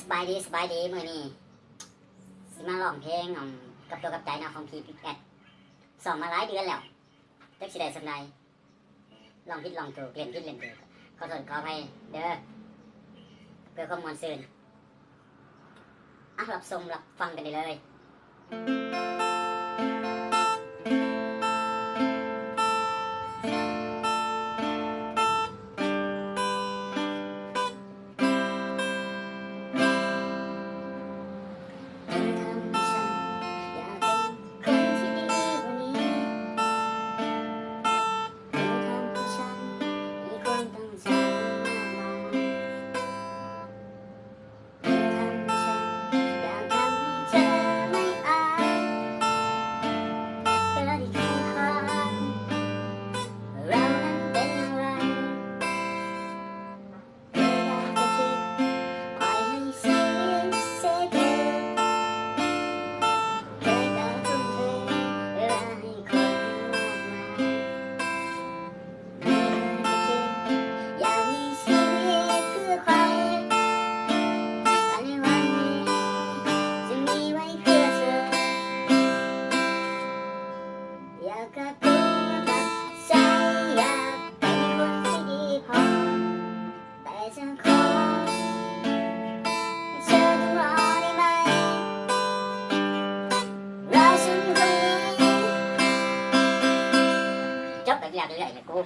ສະບາຍດີ ສະບາຍດີ ມື້ນີ້ຊິມາຮ້ອງເພງ ອືມ ກັບຕົວກັບໃຈເນາະ ຂອງ P X S ຊ້ອມມາຫຼາຍເດືອນແລ້ວ ຈັກຊິໄດ້ສ່ຳໃດ ຮ້ອງຜິດຮ້ອງຖືກ ຫຼິ້ນຜິດຫຼິ້ນຖືກ ຂໍໂທດຂໍອະໄພເດີ ເພື່ອຄວາມມ່ວນຊື່ນ. ອ່ະ ຮັບຊົມຮັບຟັງກັນໄດ້ເລີຍ. ຈົບໄປເລື້ອຍໆ ແລ້ວກູ.